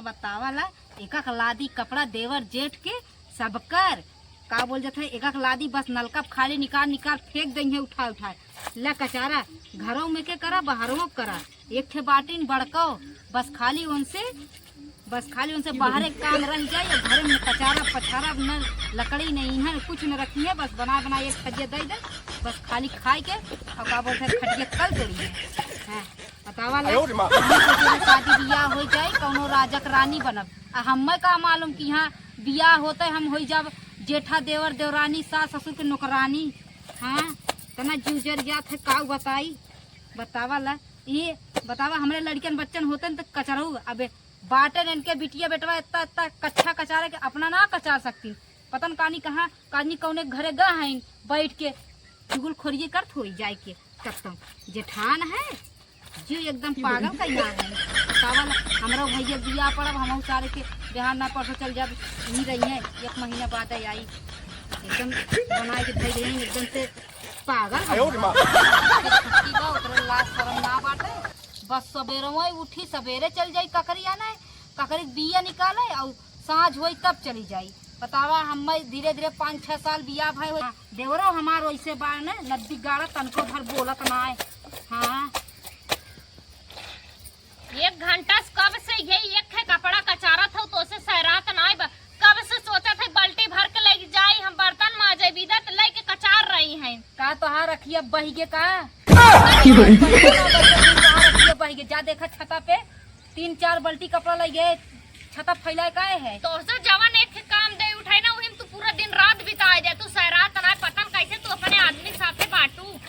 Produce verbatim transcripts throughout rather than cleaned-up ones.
बतावा ला, एक एक लादी कपड़ा देवर जेठ के सबकर, का बोल जात है, एक एक लादी बस नलका खाली निकाल निकाल फेंक दइहैं उठा उठा। ला कचारा, घरों में के करा, बाहरों करा, एक ठे बाटिन बड़को, बस खाली उनसे, बस खाली उनसे बाहरे काम रह जाए, और घरे में कचारा पछारा न, लकड़ी न ईंधन कुछ न रखिहैं, बस बना बना एक खजिया दे दे, बस खाली खाए के, और का बोलते हैं, खटिया कल तोड़ी है। हाँ। बतावा ला, आयो रे माँ। हमहू सोचे रहे शादी बियाह हो जाए, कौनो राजा के रानी बनब। आ हमें का मालूम कि हाँ बियाह होते हम होई जाब जेठा देवर देवरानी सास ससुर के नौकरानी। हाँ, तना जीव जर जात है, काऊ बताई। बतावा ला, ये बतावा, हमरे लड़कन बच्चन होते न तो कचरऊ, अबे बाटे न इनके बिटिया बेटवा इतना इतना कच्चा कचारे के अपना ना कचार सकती। पता न कानी कहाँ कानी कौने घरे गा हैं बैठ के चुगलखोरिये करत होई जाए के। तब तो जेठान है, जो एकदम पागल कइला है। बतावा ला, हमरो भैया बियाह पड़ब, हमहू सारे के बिहार ना परसों चल जाब, यहीं रही है, एक महीना बाद आई। एकदम बनाए के धई गई, एकदम से पागल है। आयो रे माँ। के छुट्टी बा, ओकरे लाज शरम ना बाटे। बस सबेरवा उठी, सबेरे चल जाई ककरी आने, ककरी के बिया निकाले, और साँझ होई तब चली जाई। बतावा, हम धीरे धीरे पाँच छह साल बियाह भय हो। देवरो हमार वैसे बाड़ ने, नद्दी गाड़ा तनको भर बोलत ना है। हाँ। एक घंटा से कब से ये एक है कपड़ा कचारत हो, तो से सहरात ना है। ब-, कब से सोचत है बाल्टी भर के लेके जाई, हम बर्तन माजे बिदत लेके कचार रही हैं। का तोहार अखिया बहिगे का? तोहार अखिया बहिगे, जा देखा छता पे। तीन चार बाल्टी कपड़ा लइ गए, छता फैलाए काहे है? तोहसे जवन एक ठे काम दे उठाई ना, वही में तू पूरा दिन रात बिताए दे। तू सहरात ना, पता न कैसे तू अपने आदमी के साथे बाटू।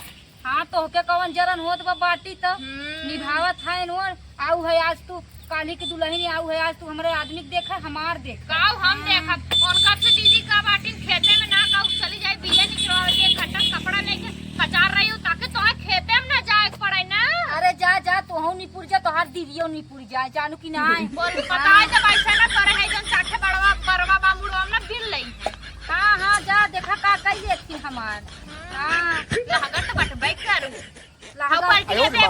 हाँ, तोहके कवन जरन होत बा बाटी त? हम्म। निभावत है नोर, आऊ है आज तू, काली की दुल्हन आऊ है आज तू, हमरे आदमी के देखा, हमार देख। काऊ हम हाँ। देखब, उनका से दीदी का बाटी खेते में ना, काऊ चली जाए बिया निकलवा के, एक घंटा कपड़ा लेके कचार रही हूँ, ताकि तोहे खेते में ना जाए के पड़े ना। अरे जा, जा, तोहू निपुर जा, तोहार दीदियो निपुर जाए, जानू कि ना? बोल, बताए जब ऐसा ना करे है, जन चार ठे बड़वा, बड़वा बा मुड़वा में बिल लई। हाँ, हाँ, जा, देखा का कही लेती हमार। हाँ। लागत तो बटबे करू। लागत। हम बाल्टी अरे लेके, माँ।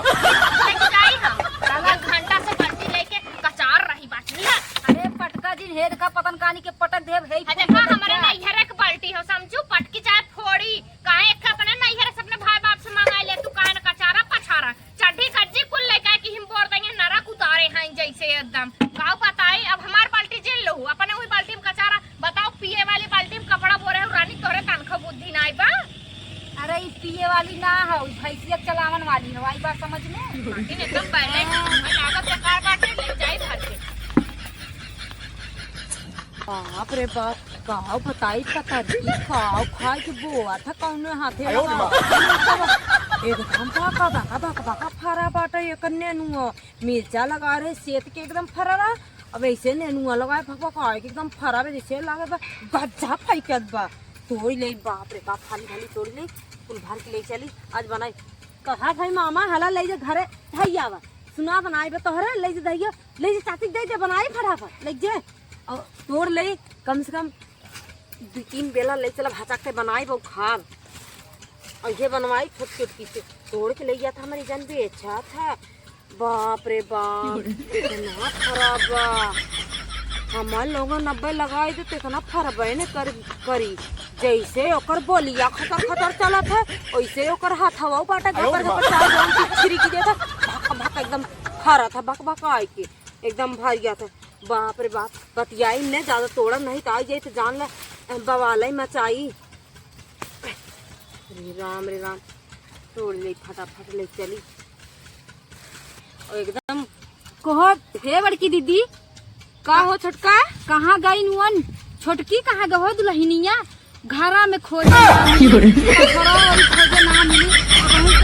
लेके जाई हम। लागत। एक घंटा से बाल्टी लेके कचार रही बाटी ना। अरे पटका जिन हेद का पतन कानी के पटक देब, हे हाँ, फूल देखा, पटक हमरे जा। नैहरे के बाल्टी हो, समझू, पटकी चाहे फोड़ी, काहे एक अपने नैहर से अपने भाई बाप से मंगाई ले, तू काहे न कचारा पछारा, चड्ढी कज्जी कुल लेके आए कि हम बोर देंगे, नरक उतारे हैं जैसे एकदम। काऊ बताई, अब हमार बाल्टी जेल लो, अपने वही बाल्टी में कचारा, बताओ, पिए वाली बाल्टी में कपड़ा बोरे हो, रानी, तोहरे तनखा बुद्धि नाई बा। अरे, ई पिए वाली ना हो, ई भैंसिया चलावन वाली हो, आई बात समझ में? बाल्टी एकदम बैलेंस, हाँ। हमें लागत बेकार बाटे, ले जाई घर के। बाप रे बाप, का बताई पतरकी, का खाए के बोआ था कौनो हाथे आयो रे माँ। लगावा। एकदम बका बका बका बका फरा बाटे एक नेनुआ। मिर्चा लगा रहे सेत के एकदम फरा रहा, अब ऐसे नेनुआ लगाए भक भक आए के एकदम फरा बे जैसे लागे बा गज्जा फेंकत बा। तोड़ ले बाप रे बाप, खाली खाली तोड़ ले, कुल भर के ले चली आज बनाई। कहा भाई मामा हला ले जा घरे धैया बा, सुना बनाई बा तोहरे, ले जा धैया, ले जा चाची दे दे बनाई फटाफट ले जा। और तोड़ ले, कम से कम दो तीन बेला ले चला, भचा के बनाई बहु खाब। और ये बनवाई छोट छोट की से तोड़ के ले गया था हमारी जान, बेचा था। बाप रे बाप, इतना खराब बा। हमार लोगन नब्बे लगाई दे तो इतना फरबे ने कर, करी। जैसे ओकर बोलिया खतर खतर चलत है, वैसे ओकर हाथवा बाटे आयो घपर रे घपर बाप। चार जन की छिरी की देता, भक भक एकदम फरत है, भक भक आए के एकदम भर गया था। बाप रे बाप, बतियाई ने ज्यादा तोड़ा नहीं तो आई जाई तो जान ले, बवाले मचाई। रे राम, रे राम, तोड़ ले फटाफट ले चली। और एकदम कहो, हे बड़की दीदी, का हो छोटका? कहाँ गई नुअन? छोटकी कहाँ गई हो दुल्हनिया? घरा में खोजे ना मिली, घरा वाली खोजे ना मिली। अब वहीं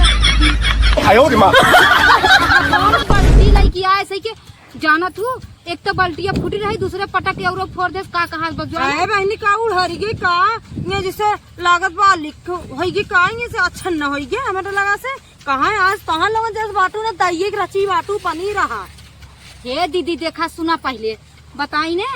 तो आयो रे माँ। कौन बल्टी लइके आए, सही के जानत हूँ, एक तो बल्टिया फूटी रही, दूसरे पटक के औरो फोड़ देस, का कहा बजुआ? अरे बहनी, का उड़हरी गई का? ये जैसे लागत बा लिख होई गई का, ये से अच्छा न होई गई हमारे लगा से। कहाँ है आज तहाँ लोगन जैसे बाटू ना, दइये के रची बाटू पनी रहा। हे दीदी, देखा सुना, पहिले बताई ने,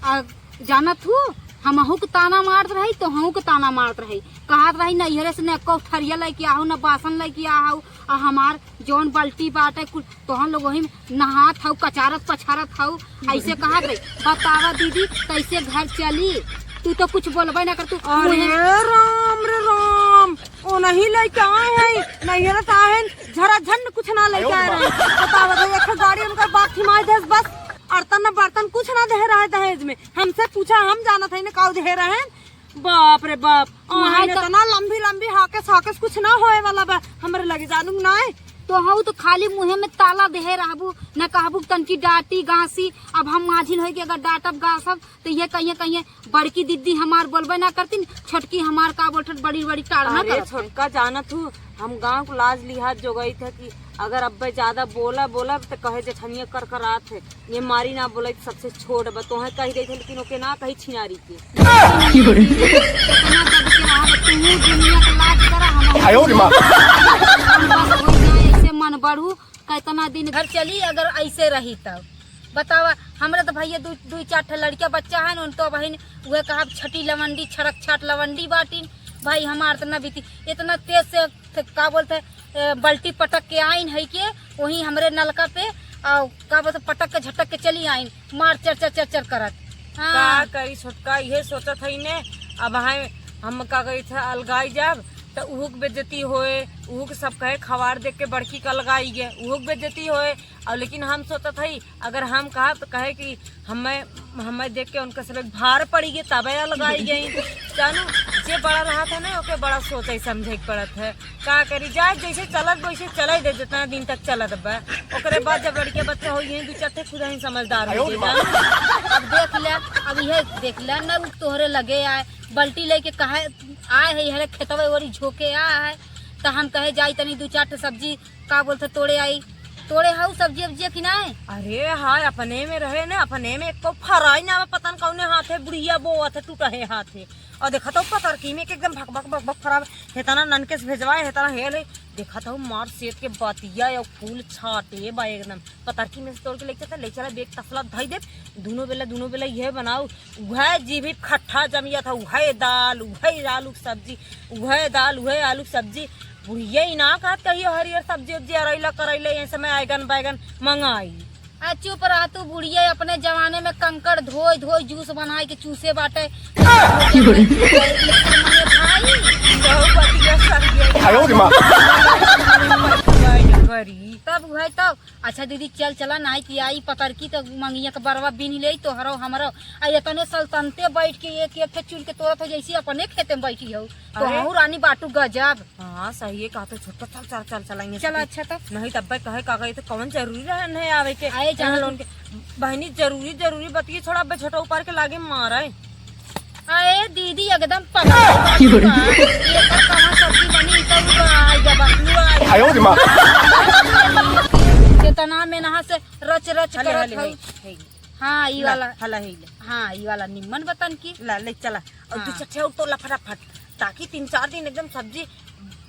आ, जानत हूँ, हमहू के ताना मारत रही, तोहू के ताना मारत रही, कहत रही, "नैहरे से न एको थरिया लइके आहू, न बासन लइके आहू, आ हमार जौन बाल्टी बाटे कुल तोहन लोग वही में नहात हऊ, कचारत पछारत हऊ।" ऐसे कहत रही। बतावा दीदी, कैसे घर चली? तू तो कुछ बोलबे ना कर, तू अरे मुँहे राम रे राम, ओ नहीं लइके आए हैं, नैहरे से आए हैं, झरा झंड कुछ ना लइके आए रहे। बतावा दे, एक गाड़ी उनकर बाप थिमाई देस बस, अरतन न बर्तन कुछ ना दे रहे दहेज में। हमसे पूछा, हम जानत है ना काऊ दे रहे हैं। बाप रे बाप, वहाँ आइन तो इतना लंबी लंबी हाकेस हाकेस कुछ ना होए वाला बा हमरे लगे जानू ना है। तो हऊ तो खाली मुँहे में ताला देहे रहबू, न कहबू तनकी डांटी गांसी। अब हम माझिन होई के अगर डांटब गांसब तो ये कहिए कहिए बड़की दीदी हमार बोलबे ना करतीन, छोटकी हमार का बोलत बड़ी बड़ी टारना अरे करत है। छोटका जानत हूँ, हम गाँव को लाज लिहाज जोगई थे कि अगर अब्बे ज्यादा बोला बोला तो कहे जेठनिया कर कर आत है। ये मारी ना बोले तो सबसे छोट बा, तोहे कही देत है, लेकिन ओके ना कही छिनारी के। कितना दब के रहा, तू दुनिया के लाज करा, हम आयो रे माँ। बस हो जाए, ऐसे मन बढ़ू, कितना दिन घर चली अगर ऐसे रही तब। बतावा, हमरे तो भैया दू, दू चार ठे लड़का बच्चा है न, उन तो बहिन उहे कहब छटी लवंडी, छड़क छाट लवंडी बाटिन। भाई हमार तो न बीती, इतना तेज से थे, का बोलते, ए, बल्टी पटक के आइन है के वही हमरे नलका पे, आ, का बोलते, पटक के झटक के चली आइन, मार चर चर चर चर करत। हाँ। का करी छोटका, इहे सोचत हई ने। अब हम, हम का कही थे, अलगाई जाब त उहू के बेइज्जती होए, उहू के सब कहे खवार देख के बड़की के अलगाई गे, उहू के बेइज्जती होए। और लेकिन हम सोचत हई, अगर हम कहब तो कहे कि हमें, हमें देख के उनका सब एक भार पड़ी गए, तबे अलगाई गई। जानू, जे बड़ा रहत है ना, ओके बड़ा सोचे समझे के पड़त है। का करी, जाए जैसे चलत वैसे चले दे, जितना दिन तक चलत बा। ओकरे बाद जब लड़के बच्चे हो, यही दू चार ठे खुद ही समझदार हो जाए, जानू। अब देख ले, अब यह देख ले ना, उ तोहरे लगे आए, बल्टी लेके कहे आए है, यहरे खेतवे ओरी झोंके आए है, तो हम कहे जाई तनी दू चार ठे सब्जी का बोलते तोड़े आई, तोड़े हऊ सब्जी उब्जी कि नाय? अरे हाय, अपने में रहे ने, अपने में एको फराई ना, पता न कौने हाथे बुढ़िया बोअत है, टूटा है हाथे। और देखा तो पतरकी में के एकदम भक भक भक भक फराब, हेतना ननके से भेजवाए, हेतना हेल है। देखा तो मार सेत के बतिया या फूल छाटे बा एकदम। पतरकी में से तोड़ के लेके चलता, ले चला बेग तसला धई दे, दुनो बेला, दुनो बेला यह बनाऊ। उहे जीभी खट्ठा जमिया था, उहे दाल, उहे आलू के सब्जी, उहे दाल, उहे आलू के सब्जी। बुढ़िया ही ना कहत कहियो हरियर सब्जी उब्जी, अरैला करैला, ये समय आयगन बैगन मंगाई। आ चुप रह तू बुढ़िया, अपने जमाने में कंकड़ धोई धोई जूस बनाई के चूसे बाटे। भाई, बहुत बढ़िया सब्जी है। आयो रे माँ। करी। तब उहे तब अच्छा दीदी, चल चला, नाई कि आई पतरकी तो मंगिया के बरवा बीन ले तोहरो हमरो। आ इतने सल्तनते बैठ के एक एक ठे चुन के तोड़त हो, जैसे अपने खेते में बैठी हो। तो अरे। हूँ रानी बाटू गजब। हाँ, सही है, कहा तो छोटका, चल, चल, चल, चलेंगे चल, सखी। अच्छा तो। नहीं तब कहे का गई तो कौन जरूरी रहे नहीं आवे के? आए जाने चल, उनके बहनी जरूरी, जरूरी बतिये छोड़ा, अबे छोटा ऊपर के लागे मारे। अरे दीदी, एकदम पगला की हो रही? बा। ये तो कहाँ सब्जी बनी, तो वो आई जब, वो आई। आयो रे माँ। कितना मेनहा से रच रच हले, करत हले, हऊ। हे, हे। हाँ, ई ला, वाला। हला, हे ले। हाँ, ई वाला निम्मन बतन की। ला, ले चला। और हाँ। दू चट्ठे और तोला फटाफट, ताकि तीन चार दिन एकदम सब्जी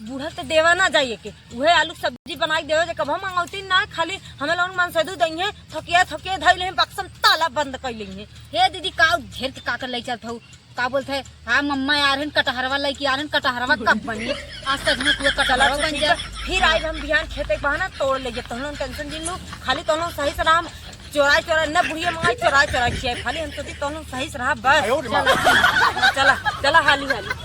बूढ़ा से देवा ना जाइए के। उहे आलू के सब्जी बनाई देवे जे कब हम मंगौती ना, खाली हमें लोग मन से दू दइहे, थकिया, थकिया धइले हैं, बक्सम ताला बंद कइ लेंगे। हे दीदी, का ढेर के का कर ले चलत हऊ? का बोलत है? हाँ, मम्मा आ रहन, कटहरवा लेके आ रहन, कटहरवा कब बनी? आज सच में पूरा चला, कटहरवा अच्छा, बन ठीक जा। है। फिर हाँ। आज हम बिहान खेते के बहाना तोड़ ले, तोहन लोग टेंशन जिन लो, खाली तोहन लोग सही से रहा, हम चोराई चोराई, न बुढ़िया मंगाई, चोराई चोराई खियाई, खाली हम सोची तोहन लोग सही से रहा, बस। आयो रे माँ। चला, चला, चला, हाली हाली।